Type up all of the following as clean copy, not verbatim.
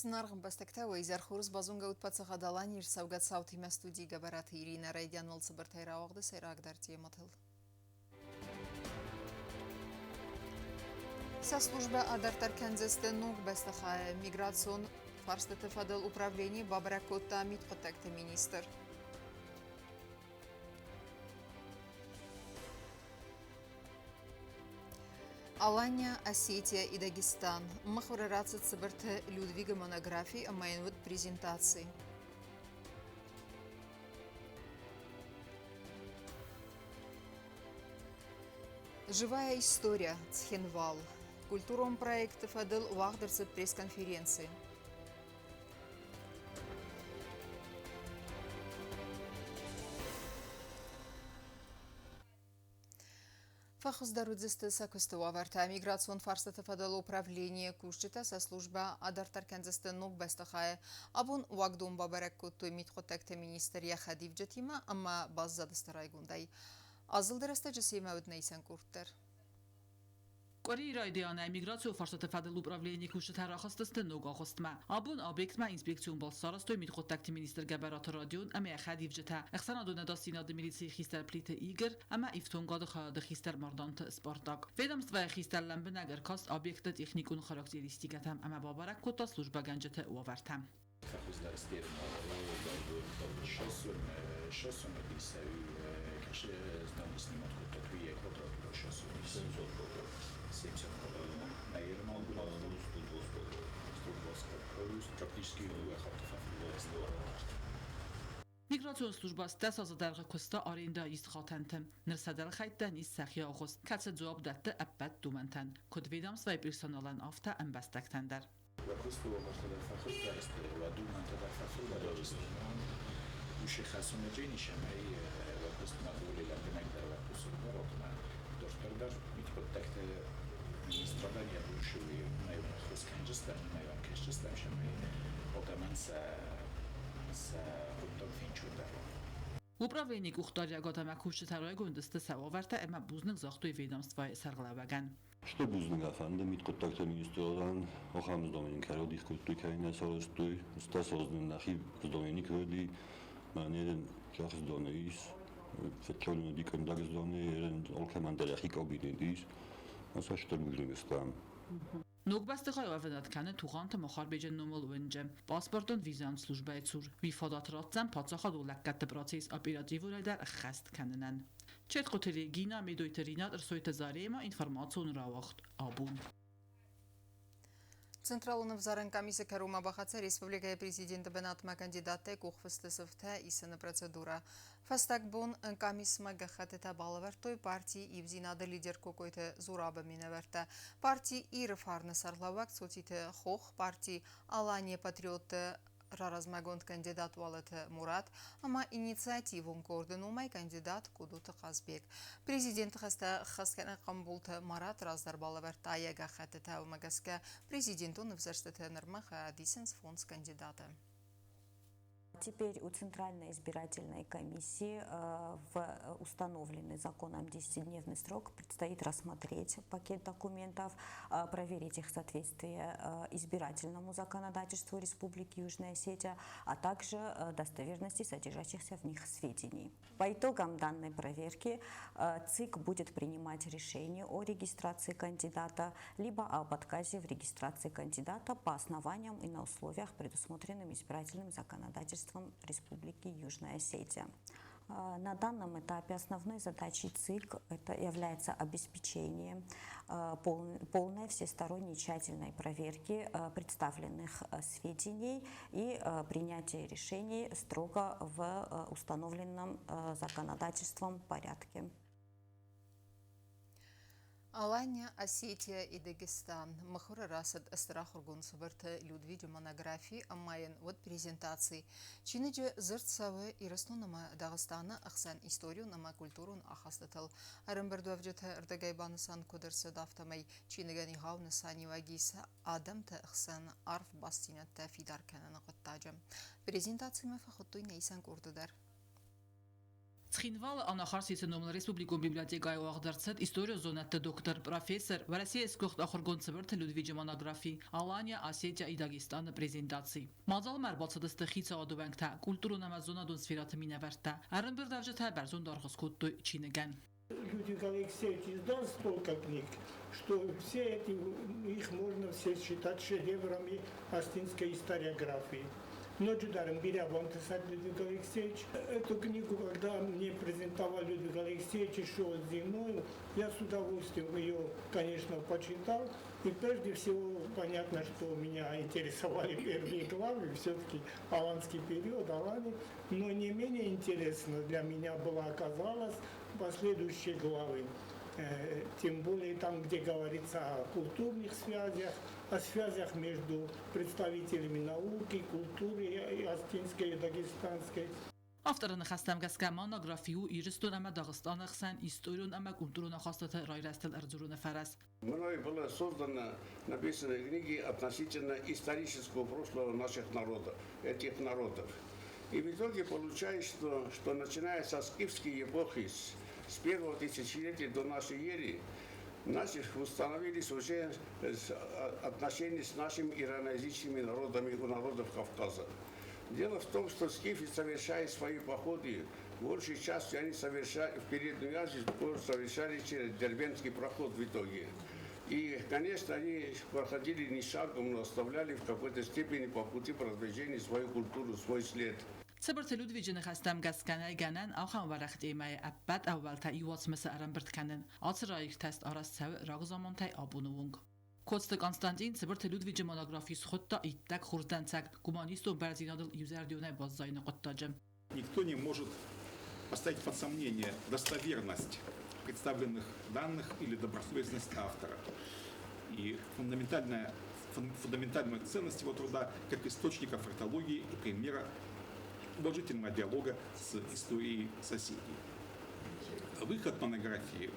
Зынаргъ ӕмбӕстӕгтӕ, уӕ изӕр хорз, базонгӕ ут Паддзахад Аланийы ӕрцӕугӕ цаутимӕ студийы Гӕбӕраты Иринӕ райдианыл цыбыртӕй рауагъды сӕйрагдӕр темӕтыл. Сӕ службӕ адарддӕр кӕндзысты ног бӕстыхайы миграцион фарстыты фӕдыл управлени бабӕрӕг кодта мидхъуыддӕгты министр. Алания, Осетия и Дагестан. Мыхуыры рацыд Цыбырты Людвигы монографи ӕмӕ йын уыд презентаци. Живая история. Цхинвал. Культурон проекты фӕдыл уагъд ӕрцыд пресс-конференци. Фӕхуыздӕр уыдзысты сӕ куысты уавӕртӕ. Миграцион фарстаты фӕдыл управленийы кусджытӕ сӕ службӕ адарддӕр кӕндзысты ног бӕстыхайы. Абон уагдон бабӕрӕг кодтой мидхъуыддӕгты министр йӕ хӕдивджытимӕ ӕмӕ баззадысты райгондӕй. Азылды рӕстӕджы семӕ уыд нӕ исӕн къорд дӕр. Къуырийы райдианӕй миграцион фарстаты фӕдыл управленийы кусджытӕ рахызтысты ног агъуыстмӕ. Абон объектмӕ инспекцион балц сарӕзтой мидхъуыддӕгты министр Гӕбӕраты Родион ӕмӕ йӕ хӕдивджытӕ, ӕхсӕнадон ӕдасдзинады милицийы хистӕр Плиты Игорь ӕмӕ ифтонгады хайады хистӕр Марданты Спартак. Ведомствойы хистӕр лӕмбынӕг ӕркаст объекты техникон характеристикӕтӕм ӕмӕ бабӕрӕг кодта службӕгӕнджыты уавӕртӕ. Миграцион службӕ 10 азы дӕргъы куыста арендӕйы ист хатӕнты. Ныр сӕ дӕлхӕйттӕн ис сӕхи агъуыст, кӕцы дзуапп дӕтты ӕппӕт домӕнтӕн, куыд ведомствойы персоналӕн, афтӕ ӕмбӕстӕгтӕн дӕр. Уӕ куысты уавӕртӕ дӕр фӕхуыздӕр сты, уӕ домӕнтӕ дӕр фӕфылдӕр сты. Усе хӕсунӕджени сӕмӕй уӕ куыстмӕ более лӕмбынӕгдӕр уӕ кусун баротмӕ. Дарддӕр дӕр мидхъуыддӕгты министрадӕн йӕ бон цы у, уымӕй уын ӕххуыс кӕнджыстӕм, уымӕй уӕм кӕсджыстӕм, сӕмӕй адӕмӕн сӕ сӕ хъуыддаг фенчондӕр уа. Управленийы къухдариӕгад ӕмӕ кусджытӕ райгонд сты сӕ уавӕртӕ ӕмӕ бузныг загътой ведомствойы сӕргълӕууӕгӕн. Стыр бузныг афӕнды мидхъуыддӕгты министрадӕн, ахӕм здомӕн кӕй радих кодтой, кӕй нӕ сарӕзтой. Ста сараздзынӕн нӕхи здомӕни кӕй уыди, мӕнӕ зӕхх здоны ис, федтон уыди къуындӕг здоны, алкӕмӕн дӕр йӕхи кабинет ис. Ӕз стыр бузныг стӕм. Ног бӕстыхай уӕвынад кӕны Тугъанты Махарбеджы номыл уынджы, паспортон визӕйон службӕйы цур. Уый фадат ратдзӕн паддзахадон лӕггӕдты процесс оперативонӕй дӕр ӕххӕст кӕнынӕн. Четкъуты Регина, Медойты Ринат, Ӕрсойты Заремӕ информацион рауагъд абон. Централон ӕвзарӕн къамисы кӕронмӕ бахӕццӕ республикӕйы президенты бынатмӕ кандидаттӕй къухфысты сыфтӕ исыны процедурӕ. Фӕстаг бон къамисмӕ гӕххӕттытӕ балӕвӕрдтой партийы Ивдзинады лидер Кокойты Зурабы минӕвӕрттӕ, парти Иры фарны сӕргълӕууӕг Цоциты Хох, парти Алания патриотты раразмӕгонд кандидат Уалыты Мурат ӕмӕ инициативон къорды номӕй кандидат Кудуты Хъазбег. Президенты хӕстӕ ӕххӕстгӕнӕг Хъамбулты Марат раздӕр балӕвӕрдта йӕ гӕххӕттытӕ, уымӕ гӕсгӕ президентон ӕвзӕрстыты нырмӕ хайад исынц фондз кандидаты. Теперь у Центральной избирательной комиссии в установленный законом 10-дневный срок предстоит рассмотреть пакет документов, проверить их соответствие избирательному законодательству Республики Южная Осетия, а также достоверности содержащихся в них сведений. По итогам данной проверки ЦИК будет принимать решение о регистрации кандидата либо об отказе в регистрации кандидата по основаниям и на условиях, предусмотренным избирательным законодательством Республики Южная Осетия. На данном этапе основной задачей ЦИК это является обеспечение полной всесторонней тщательной проверки представленных сведений и принятие решений строго в установленном законодательством порядке. Алания, Осетия и Дагестан. Мыхуыры рацыд стыр ахуыргонд Цыбырты Людвиджы монографи ӕмӕ йын уыд презентаци. Чиныджы дзырд цӕуы Ирыстон ӕмӕ Дагъыстаны ӕхсӕн историон ӕмӕ культурон ахастытыл. Ӕрӕмбырдуӕвджыты ӕрдӕгӕй банысан куыд ӕрцыд, афтӕмӕй чиныгӕн егъау нысаниуӕг ис адӕмты ӕхсӕн арф бастдзинӕдтӕ фидар кӕныны хъуыддаджы. Презентацимӕ фӕхуыдтой нӕ исӕн къорды дӕр. Цхинвалы Анахарсисы номыл республикон библиотекӕйы уагъд ӕрцыд историон зонӕдты доктор, профессор, Уӕрӕсейы сгуыхт ахуыргонд Цыбырты Людвиджы монографи «Алания, Осетия и Дагестан»-ы презентаци. Мадзалмӕ ӕрбацыдысты хицауады уӕнгтӕ, культурон ӕмӕ зонадон сферӕты минӕвӕрттӕ. Ӕрӕмбырдуӕвджытӕ бӕрзонд аргъ скодтой чиныгӕн. Людвиг Алексеевич издал столько книг, что все эти, их можно все считать шедеврами осетинской историографии. Ноджыдӕр ын бирӕ бантысӕд Людвиг Алексеевич. Эту книгу, когда мне презентовал Людвиг Алексеевич еще зимой, я с удовольствием ее, конечно, почитал. И прежде всего, понятно, что меня интересовали первые главы, все-таки аланский период, Аланы. Но не менее интересно для меня было оказалось последующие главы. Тем более там, где говорится о культурных связях, о связях между представителями науки, культуры и осетинской, и дагестанской. Авторы ныхӕстӕм гӕсгӕ монографи у Ирыстон ӕмӕ Дагъыстаны хсӕн историон ӕмӕ культурон ахастыты райрӕзтыл ӕрдзурыны фӕрӕз. Мной было создано, написаны книги относительно исторического прошлого наших народов, этих народов. И в итоге получается, что начиная со скифской эпохи, с первого тысячелетия до нашей эры, наших установились уже отношения с нашими ираноязычными народами у народов Кавказа. Дело в том, что скифы, совершая свои походы, большей частью они совершали, в Переднюю Азию совершали через Дербентский проход в итоге. И, конечно, они проходили не шагом, но оставляли в какой-то степени по пути продвижения свою культуру, свой след. Цыбырты Людвиджы ныхӕстӕм гӕсгӕ нӕй гӕнӕн ахӕм уӕрӕх темӕйы ӕппӕт ӕууӕлтӕ иу уацмысы ӕрӕмбырд кӕнын. Ацы раиртӕст арӕзт цӕуы рагзамантӕй абоны онг. Коцты Константин Цыбырты Людвиджы монографи схуыдта иттӕг хорз дӕнцӕг гуманистон бӕрндзинадыл иузӕрдионӕй баззайыны хъуыддаджы. Никто не может поставить под сомнение достоверность представленных данных или добросовестность автора. И фундаментальную ценность его труда как источника фактологии и примера уважительного диалога с историей соседей. Выход монографии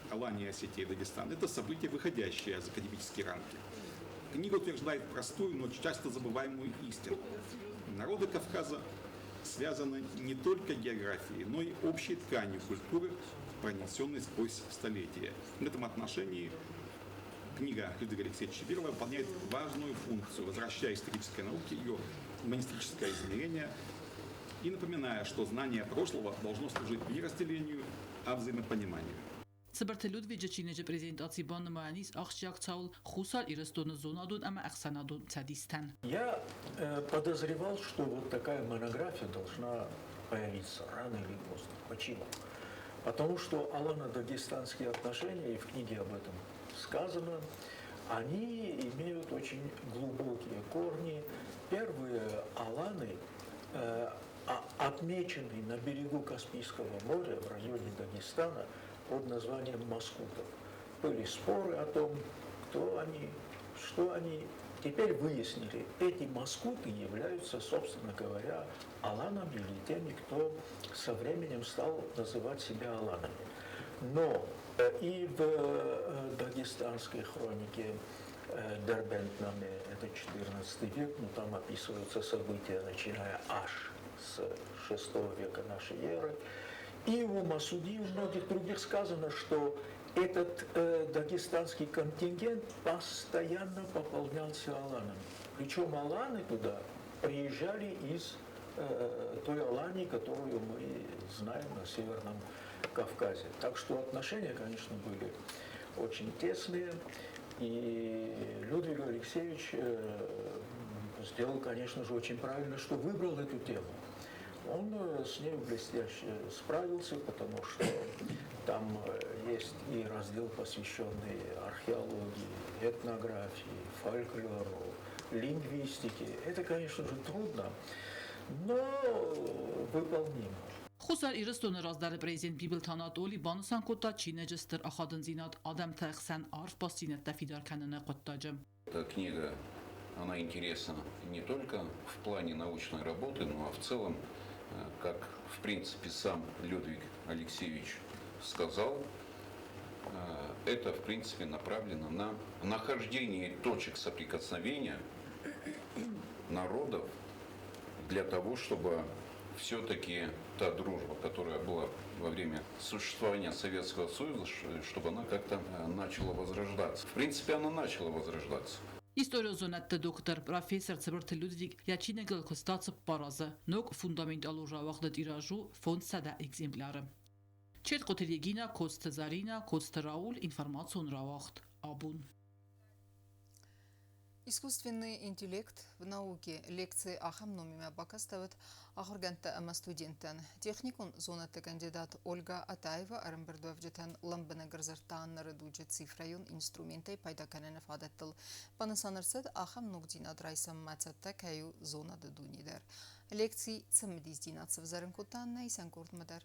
«Алания, Осетия и Дагестан» – это событие, выходящее за академические рамки. Книга утверждает простую, но часто забываемую истину. Народы Кавказа связаны не только географией, но и общей тканью культуры, пронесенной сквозь столетия. В этом отношении книга Людвига Алексеевича Чибирова выполняет важную функцию, возвращая исторической науке ее гуманистическое измерение и напоминая, что знание прошлого должно служить не разделению, а взаимопониманию. Цыбырты Людвиджы чиныджы презентаци банымайӕн ис ахсджиаг цауыл Хуссар Ирыстоны зонадон ӕмӕ ӕхсӕнадон цӕдистӕн. Я подозревал, что вот такая монография должна появиться рано или поздно. Почему? Потому что алано-дагестанские отношения, и в книге об этом сказано, они имеют очень глубокие корни. Первые аланы отмечены на берегу Каспийского моря в районе Дагестана под названием маскутов. Были споры о том, кто они, что они. Теперь выяснили, эти маскуты являются, собственно говоря, аланами или теми, кто со временем стал называть себя аланами. Но и в дагестанской хронике Дербентнаме, это 14 век, но там описываются события, начиная аж с 6 века нашей эры. И у Масуди, и у многих других сказано, что этот дагестанский контингент постоянно пополнялся аланами. Причем аланы туда приезжали из той Алании, которую мы знаем на Северном Кавказе. Так что отношения, конечно, были очень тесные. И Людвиг Алексеевич сделал, конечно же, очень правильно, что выбрал эту тему. Он с ней блестяще справился, потому что там есть и раздел, посвященный археологии, этнографии, фольклору, лингвистике. Это, конечно же, трудно, но выполнимо. Хуссар Ирыстоны раздӕры президент Бибылты Анатоли банысан кодта чиныджы стыр ахадындзинад адӕмты хсӕн арф бастдзинӕдтӕ фидар кӕныны хъуыддаджы. Эта книга, она интересна не только в плане научной работы, но и в целом, как в принципе сам Людвиг Алексеевич сказал, это в принципе направлено на нахождение точек соприкосновения народов для того, чтобы все-таки та дружба, которая была во время существования Советского Союза, чтобы она как-то начала возрождаться. В принципе, она начала возрождаться. Историон зонӕдты доктор, профессор Цыбырты Людвиг йӕ чиныгыл куыста 4 азы. Ног фундаменталон рауагъды тираж у 500 экземпляры. Четкъоты Регина, Коцты Зарина, Коцты Рауль, информацион рауагъд «Абон». Искусственный интеллект в науке. Лекции ахӕм номимӕ бакастӕуыд ахуыргӕндтӕ ӕмӕ студенттӕн. Техникон зонӕдты кандидат Ольга Атаева ӕрӕмбырдуӕвджытӕн лӕмбынӕг ӕрдзырдта ныры дуджы цифрӕйон инструментӕй пайда кӕныны фадӕттыл. Банысан ӕрцыд, ахӕм ногдзинад райсынмӕ цӕттӕ кӕй у зонады дуне дӕр. Лекци цымыдисдзинад сӕвзӕрын кодта нӕ исӕн къордмӕ дӕр.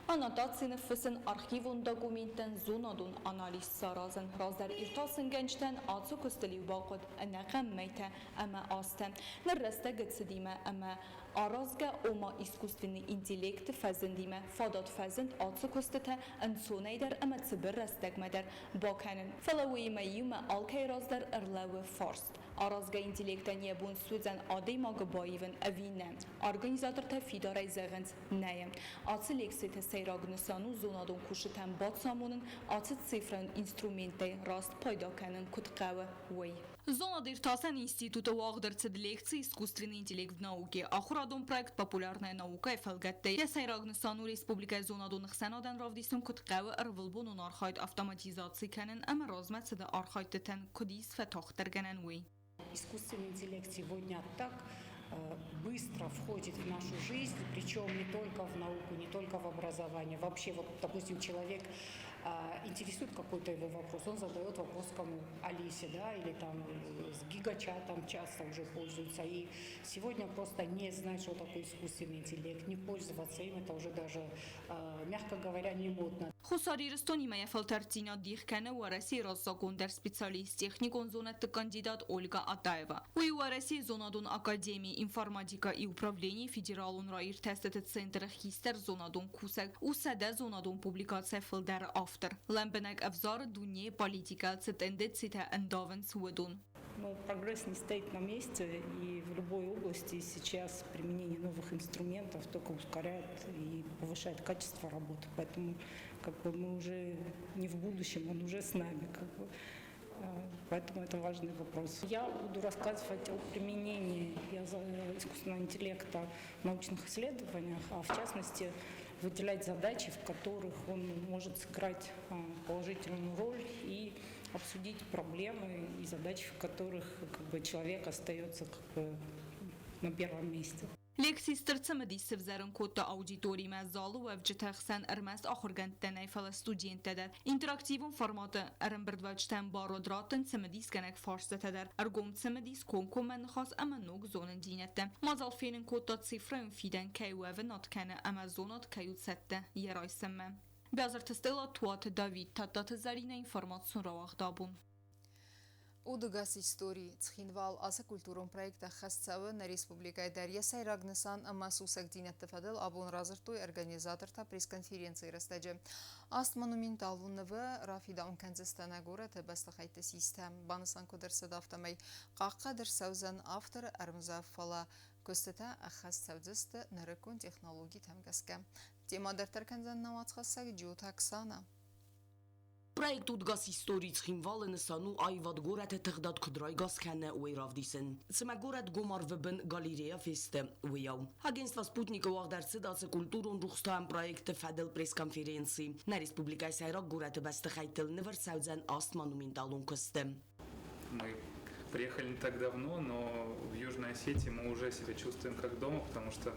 Аннотаци ныффыссын, архивон документтӕн зонадон анализ саразын, раздӕр иртасынгӕнджытӕн ацы куыстыл-иу бахъуыд ӕнӕхъӕн мӕйтӕ ӕмӕ азтӕ. Ныр рӕстӕгы цыдимӕ ӕмӕ аразгӕ, ома искусственный интеллекты фӕзындимӕ фадат фӕзынд ацы куыстытӕ ӕнцонӕйдӕр ӕмӕ цыбыр рӕстӕгмӕ дӕр бакӕнын. Фӕлӕ уыимӕ иумӕ алкӕй раз дӕр ӕрлӕууы фарст, аразгӕ интеллектӕн йӕ бон суыдзӕн адӕймагы баивын ӕви нӕ? Организатортӕ фидарӕй зӕгъынц, нӕйы. Ацы лекциты сӕйраг нысан у зонадон куыстытӕм бацамонын, ацы цифрон инструменттӕй раст пайда кӕнын куыд хъӕуы, уый. Зонад-иртасӕн институты уагъд ӕрцыд лекци «Искусственный интеллект в науке». Ахуырадон проект «Популярная наука»-йы фӕлгӕтты. Йӕ сӕйраг нысан у республикӕйы зонадон ӕхсӕнадӕн равдисын, куыд хъӕуы ӕрвылбонон архайд автоматизаци кӕнын ӕмӕ размӕцыды архайдтытӕн куыд ис фӕтагъддӕргӕнӕн, уый. Искусственный интеллект сегодня так быстро входит в нашу жизнь, причем не только в науку, не только в образование. Вообще, вот, допустим, человек интересует какой-то его вопрос, он задает вопрос кому? Алисе, да, или там с гигачатом часто уже пользуются. И сегодня просто не знать, что такое искусственный интеллект, не пользоваться им, это уже даже, мягко говоря, не модно. Хуссар Ирыстонимӕ йӕ фӕлтӕрддзинад дих кӕны Уӕрӕсейы раззагондӕр специалист, техникон зонӕдты кандидат Ольга Атаева. Уый у Уӕрӕсейы зонадон академийы информатикӕ и управленийы федералон раиртӕстыты центры хистӕр зонадон кусӕг, у 100 зонадон публикацийӕ фылдӕры автор. Лӕмбынӕг ӕвзары дунейы политикӕ цы тенденцитӕ ӕндавынц, уыдон. Но прогресс не стоит на месте, и в любой области сейчас применение новых инструментов только ускоряет и повышает качество работы. Поэтому как бы мы уже не в будущем, он уже с нами. Как бы. Поэтому это важный вопрос. Я буду рассказывать о применении искусственного интеллекта в научных исследованиях, а в частности выделять задачи, в которых он может сыграть положительную роль, и обсудить проблемы и задачи, в которых как бы человек остается как бы на первом месте. Лекци стыр цымыдис сывзӕрын кодта аудиторимӕ, залы уӕвджыты хсӕн ӕрмӕст ахуыргӕндтӕ нӕй, фӕлӕ студенттӕ дӕр. Интерактивон форматы ӕрӕмбырдуӕвджытӕн бар уыд раттын цымыдисгӕнӕг фарстытӕ дӕр. Ӕргом, цымыдис, комкоммӕ ныхас ӕмӕ ног зонындзинӕдтӕ. Мадзал фенын кодта, цифрӕйон фидӕн кӕй уӕвынад кӕны ӕмӕ зонад кӕй у цӕттӕ йӕ райсынмӕ. Бязырты Стелла, Туаты Давид, Тадтаты Зӕринӕ, информацион рауагъд «Абон». Удӕгас истори. Цхинвал ацы культурон проект ӕххӕст цӕуы нӕ республикӕйы дӕр. Йӕ сӕйраг нысан ӕмӕ сусӕгдзинӕдты фӕдыл абон радзырдтой организатортӕ пресс-конференцийы рӕстӕджы. Аст монументалон нывы рафидауын кӕндзысты нӕ горӕты бӕстыхӕйтты систӕ. Банысан куыд ӕрцыд, афтӕмӕй хъахъхъӕд ӕрцӕудзӕн авторы ӕрмдзӕф, фӕлӕ куыстытӕ ӕххӕст цӕудзысты нырыккон технологитӕм гӕсгӕ. Темӕ дарддӕр кӕндзӕн нӕ уацхӕссӕг Джиоты Оксана. Проект «Удгас истори Цхинвалы» нысан у аивад горӕты тыгъдад куыд райгас кӕны, уый равдисын. Цыма горӕт гом арвы бын галерея фесты, уыйау. Агентство «Спутник»-ы уагъд ӕрцыд ацы культурон рухстауӕн проекты фӕдыл пресс-конференци. Нӕ республикӕйы сӕйраг горӕты бӕстыхӕйттыл нывӕрд цӕудзӕн аст монументалон куысты. Мы приехали не так давно, но в Южной Осетии мы уже себя чувствуем как дома, потому что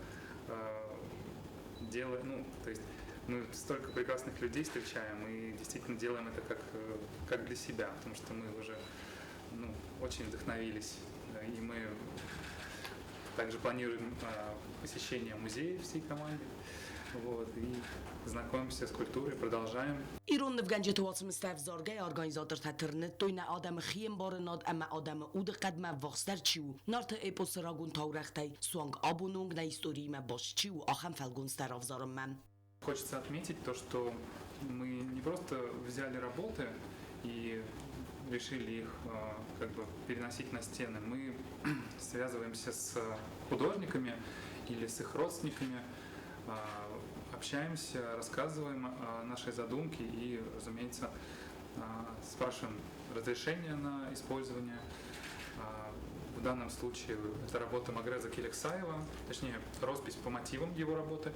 делаем, ну, то есть мы столько прекрасных людей встречаем и действительно делаем это как для себя, потому что мы уже, ну, очень вдохновились. И мы также планируем посещение музея всей команде. Вот, и знакомимся с культурой, продолжаем. Ирон нывгӕнджыты уацмыстӕ ӕвзаргӕйӕ организатортӕ тырныдтой нӕ адӕмы хиӕмбарынад ӕмӕ адӕмы удыхъӕдмӕ ӕввахсдӕр чи у, Нарты эпосы рагон таурӕгътӕй суанг абоны онг нӕ историимӕ баст чи у, ахӕм фӕлгонцтӕ равзарынмӕ. Хочется отметить то, что мы не просто взяли работы и решили их как бы переносить на стены. Мы связываемся с художниками или с их родственниками, общаемся, рассказываем о нашей задумке и, разумеется, спрашиваем разрешение на использование. В данном случае это работа Магреза Келексаева, точнее, роспись по мотивам его работы.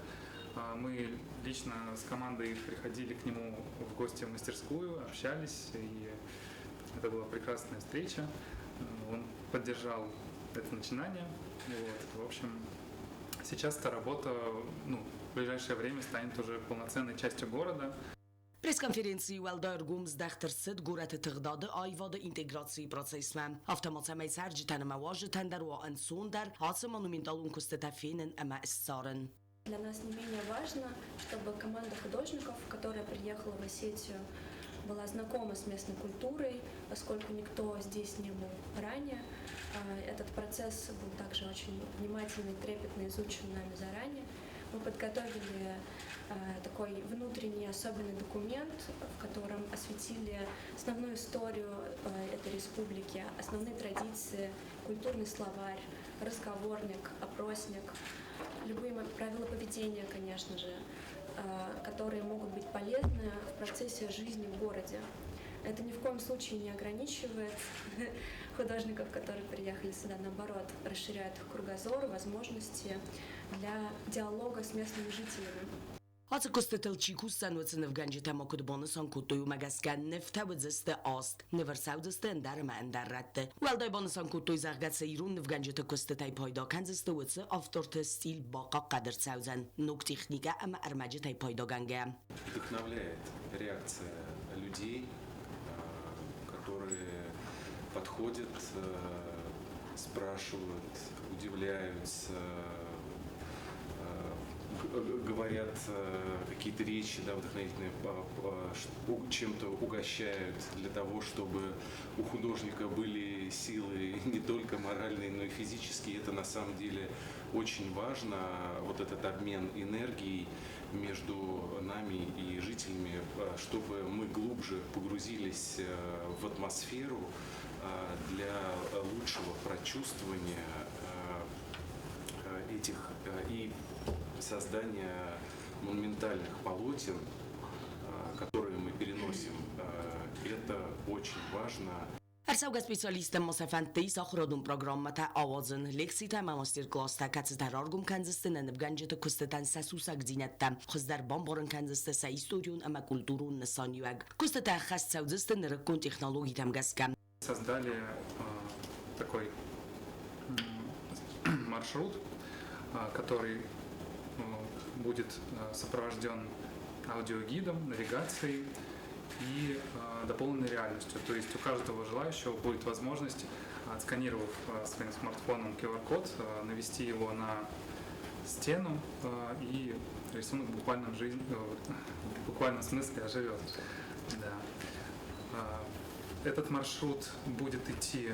Мы лично с командой приходили к нему в гости в мастерскую, общались, и это была прекрасная встреча. Он поддержал это начинание. Вот. В общем, сейчас эта работа, ну, в ближайшее время станет уже полноценной частью города. Пресс-конференцийы уӕлдай ӕргом здӕхт ӕрцыд горӕты тыгъдады аивады интеграцийы процессмӕ. Афтӕ ма цӕмӕй цӕрджытӕн ӕмӕ уазджытӕн дӕр уа ӕнцондӕр ацы монументалон куыстытӕ фенын ӕмӕ ссарын. Для нас не менее важно, чтобы команда художников, которая приехала в Осетию, была знакома с местной культурой, поскольку никто здесь не был ранее. Этот процесс был также очень внимательно и трепетно изучен нами заранее. Мы подготовили такой внутренний особенный документ, в котором осветили основную историю этой республики, основные традиции, культурный словарь, разговорник, опросник, любые правила поведения, конечно же, которые могут быть полезны в процессе жизни в городе. Это ни в коем случае не ограничивает художников, которые приехали сюда, наоборот, расширяет их кругозор, возможности для диалога с местными жителями. Ацы куыстытыл чи кусдзӕн, уыцы нывгӕнджытӕ ма куыд банысан кодтой, уымӕ гӕсгӕ нывтӕ уыдзысты аст, ныв ӕрцӕудзысты ӕндӕр ӕмӕ ӕндӕр рӕтты. Уӕлдай банысан кодтой, зӕгъгӕ, цы ирон нывгӕнджыты куыстытӕй пайда кӕндзысты, уыцы авторты стиль бахъахъхъӕд ӕрцӕудзӕн ног техникӕ ӕмӕ ӕрмӕджытӕй пайдагӕнгӕйӕ. Вдохновляет реакция людей, которые подходят, спрашивают, удивляются, говорят какие-то речи, да, вдохновительные, чем-то угощают для того, чтобы у художника были силы не только моральные, но и физические. Это на самом деле очень важно, вот этот обмен энергией между нами и жителями, чтобы мы глубже погрузились в атмосферу для лучшего прочувствования этих и создания монументальных полотен, которые мы переносим. Это очень важно. Ӕрцӕугӕ специалисттӕн ма сӕ фӕндтӕ ис ахуырадон программӕтӕ ауадзын, лекцитӕ ӕмӕ мастер-класстӕ, кӕцытӕ раргом кӕндзысты нӕ нывгӕнджыты куыстытӕн сӕ сусӕгдзинӕдтӕ, хуыздӕр бамбарын кӕндзысты сӕ историон ӕмӕ культурон нысаниуӕг. Куыстытӕ ӕххӕст цӕудзысты нырыккон технологитӕм гӕсгӕ. Создали такой маршрут, который будет сопровожден аудиогидом, навигацией и дополненной реальностью. То есть у каждого желающего будет возможность, отсканировав своим смартфоном QR-код, навести его на стену, и рисунок в буквальном, жизни, в буквальном смысле оживет. Да. Этот маршрут будет идти,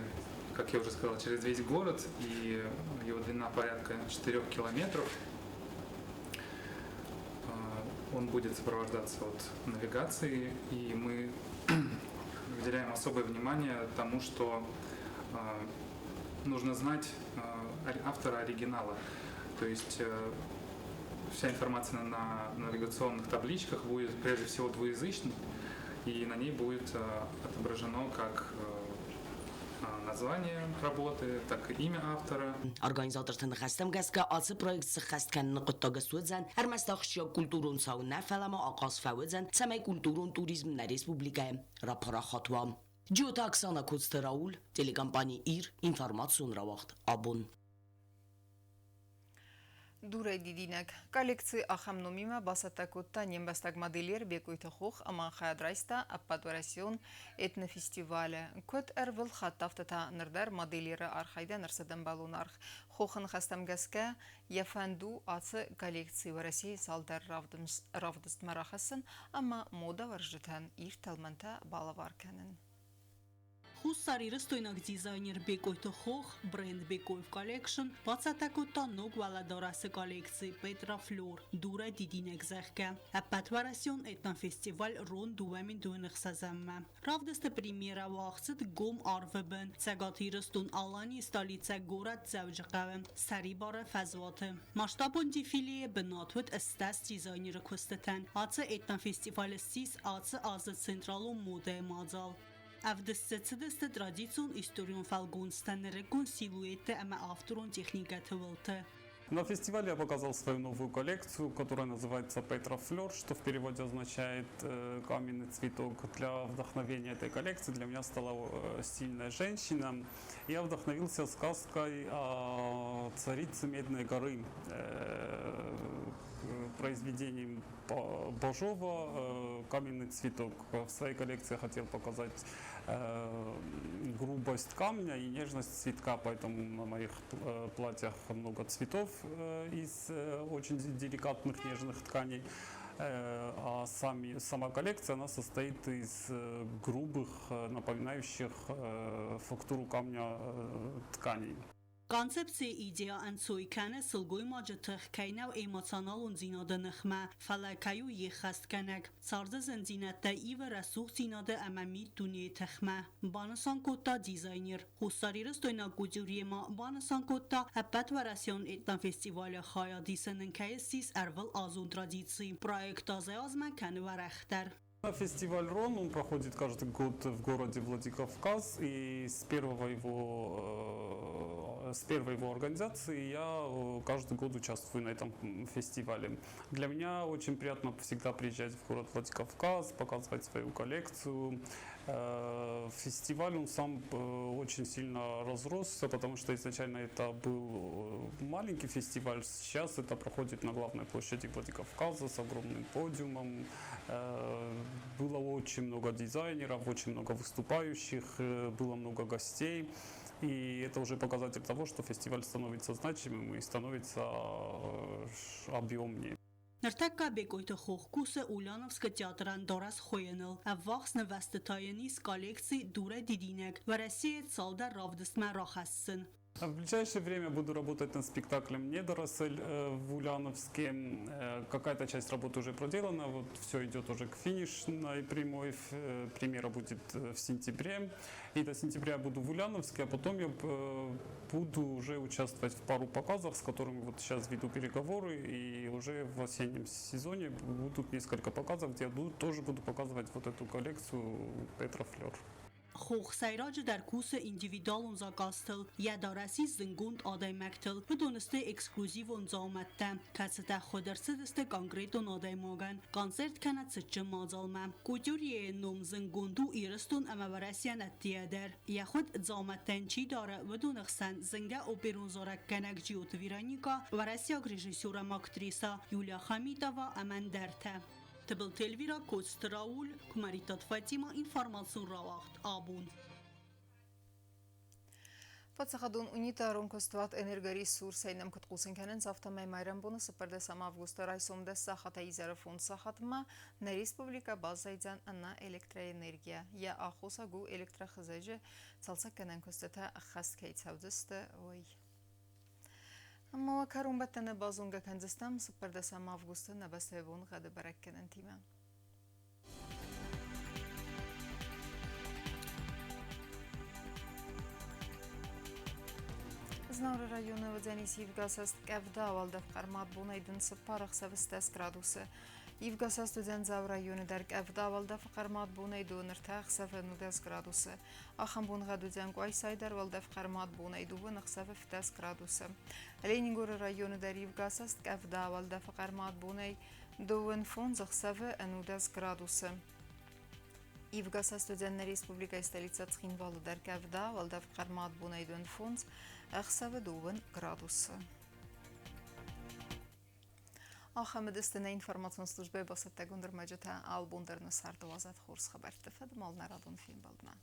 как я уже сказал, через весь город, и его длина порядка 4 километров. Он будет сопровождаться от навигации, и мы уделяем особое внимание тому, что нужно знать автора оригинала. То есть вся информация на навигационных табличках будет прежде всего двуязычной, и на ней будет отображено как название работы, так и имя автора. Организаторты ныхӕстӕм гӕсгӕ ацы проект сыххӕст кӕныны хъуыддаг суыдзӕн ӕрмӕст ахсджиаг культурон цау нӕ, фӕлӕ ма ахъаз фӕуыдзӕн, цӕмӕй культурон туризм нӕ республикӕйы рапарахат уа. Джиоты Оксана, Коцты Рауль, телекомпани Ир, информацион рауагъд Абон. Дурӕй дидинӕг. Коллекци ахӕм номимӕ бацӕттӕ кодта не мбӕстаг модельер Бекъойты Хох ӕмӕ хайад райста ӕппӕтуӕрӕсеон этнофестивалы. Куыд ӕрвылхатт, афтӕ та ныр дӕр модельеры архайдӕн ӕрцыд ӕмбӕлон аргъ. Хохы ныхӕстӕм гӕсгӕ, йӕ фӕнд у ацы коллекци Уӕрӕсейы цалдӕр равдыстмӕ рахӕссын ӕмӕ модӕвӕрджытӕн ирд тӕлмӕнтӕ балӕвар кӕнын. Хуссарирыстойнаг дизайнер Бекъойты Хох, бренд Бекоев Collection, бацӕттӕ кодта ног уӕлӕдарӕсы коллекци Петра Флёр, дурӕ дидинӕг, зӕгъгӕ. Ӕппӕтуӕрӕсеон этнофестиваль Рон 2026-мӕ. Равдысты премьерӕ уагъд цыд гом арвы бын, Цӕгат Ирыстон-Аланийы столицӕ горӕт Дзӕуджыхъӕуы, Сӕрибары фӕзуаты. Масштабон дефилейы бынат уыд 80 дизайнеры куыстытӕн. Ацы этнофестиваль ссис ацы азы централон модӕйы мадзал. Ӕвдыст дзы цыдысты традицион историон фӕлгонцтӕ нырыккон силуэтты ӕмӕ авторон техникӕты уылты. На фестивале я показал свою новую коллекцию, которая называется «Петра Флёр», что в переводе означает «каменный цветок». Для вдохновения этой коллекции для меня стала сильная женщина. Я вдохновился сказкой о царице Медной горы, произведением Бажова «Каменный цветок». В своей коллекции я хотел показать грубость камня и нежность цветка, поэтому на моих платьях много цветов из очень деликатных нежных тканей. А сама коллекция, она состоит из грубых, напоминающих фактуру камня тканей. Концепцийы идея ӕнцой кӕны сылгоймаджы тых, кӕй нӕу эмоционалондзинады ныхмӕ, фӕлӕ кӕй у йе ххӕстгӕнӕг, царды зындзинӕдтӕ ивы рӕсугъддзинады ӕмӕ миддунейы тыхмӕ, банысан кодта дизайнер. Хуссарирыстойнаг кутюрье ма банысан кодта, ӕппӕтуӕрӕсеон этнофестивалы хайад исын ын кӕй ссис ӕрвылазон традици. Проект азӕй-азмӕ кӕны уӕрӕхдӕр. Фестиваль «Рон», он проходит каждый год в городе Владикавказ, и с первой его организации я каждый год участвую на этом фестивале. Для меня очень приятно всегда приезжать в город Владикавказ, показывать свою коллекцию. Фестиваль, он сам очень сильно разросся, потому что изначально это был маленький фестиваль, сейчас это проходит на главной площади Владикавказа с огромным подиумом. Было очень много дизайнеров, очень много выступающих, было много гостей. И это уже показатель того, что фестиваль становится значимым и становится объемнее. Ныртӕккӕ Бекъойты Хох кусы Ульяновскы театрӕн дарӕс хуыйыныл. Ӕввахс нывӕзты та йын ис коллекци Дурӕ дидинӕг Уӕрӕсейы цалдӕр равдыстмӕ рахӕссын. В ближайшее время буду работать над спектаклем «Недоросль» в Ульяновске. Какая-то часть работы уже проделана, вот все идет уже к финишной прямой. Премьера будет в сентябре. И до сентября буду в Ульяновске, а потом я буду уже участвовать в пару показах, с которыми вот сейчас веду переговоры. И уже в осеннем сезоне будут несколько показов, где я тоже буду показывать вот эту коллекцию «Петра Флёр». Хох сӕйраджыдӕр кусы индивидуалон заказтыл, йӕ дарӕс ис зындгонд адӕймӕгтыл. Уыдон сты эксклюзивон дзаумӕттӕ, кӕцытӕ хуыд ӕрцыдысты конкретон адӕймагӕн, концерт кӕнӕ цытджын мадзалмӕ. Кутюрьейы ном зындгонд у Ирыстон ӕмӕ Уӕрӕсейӕн ӕддейӕ дӕр. Йӕ хуыд дзаумӕттӕ йын чи дары, уыдоны хсӕн зынгӕ оперон зарӕггӕнӕг Джиоты Вероника, уӕрӕсейаг режиссер ӕмӕ актрисӕ Юлия Хамитова ӕмӕ ӕндӕртӕ. Тыбылты Эльвира, Коцты Рауль, Куымӕридтаты Фатимӕ, информацион рауагъд Абон. Паддзахадон унитарон куыстуат Энергоресурсӕй нӕм куыд хъусын кӕнынц, афтӕмӕй майрӕмбоны 14 августы райсом 10 сахатӕй изӕры 5 сахатмӕ нӕ республикӕ баззайдзӕн ӕнӕ электроэнергийӕ. Йӕ аххосаг у электрохызӕджы цалцӕггӕнӕн куыстытӕ ӕххӕст кӕй цӕудзысты, уый. Ӕмӕ уӕ кӕронбӕттӕны базонгӕ кӕндзыстӕм 14 августы нӕ бӕстӕйы боныгъӕды бӕрӕггӕнӕнтимӕ. Знауыры районы уыдзӕнис ивгӕсӕст къӕвда, уӕлдӕф хъӕрмад бонӕй дын 4 ӕхсӕвы 10 градусы. Ивгӕсӕст уыдзӕн Дзауы районы дӕр къӕвда, уӕлдӕфы хъӕрмад бонӕй 2 3 ӕхсӕвы 19 градусы. Ахӕм боныгъӕд уыдзӕн Къуайсайы дӕр, уӕлдӕф хъӕрмад бонӕй 2 ӕхсӕвы 10 градусы. Ленингоры районы дӕр ивгӕсӕст къӕвда, уӕлдӕфы хъӕрмад бонӕй 2 5 ӕхсӕвы 19 градусы. Ивгӕсӕст уыдзӕн нӕ республикӕйы столицӕ Цхинвалы дӕр къӕвда, уӕлдӕф хъӕрмад бонӕй 2 5 ӕхсӕвы 2 градусы. Ахӕм уыдысты нӕ информацион службӕйы бацӕттӕгонд ӕрмӕджытӕ. Алыбон дӕр нӕ царды уадзӕд хорз хабӕртты фӕдыл нӕ радон фембӕлдмӕ.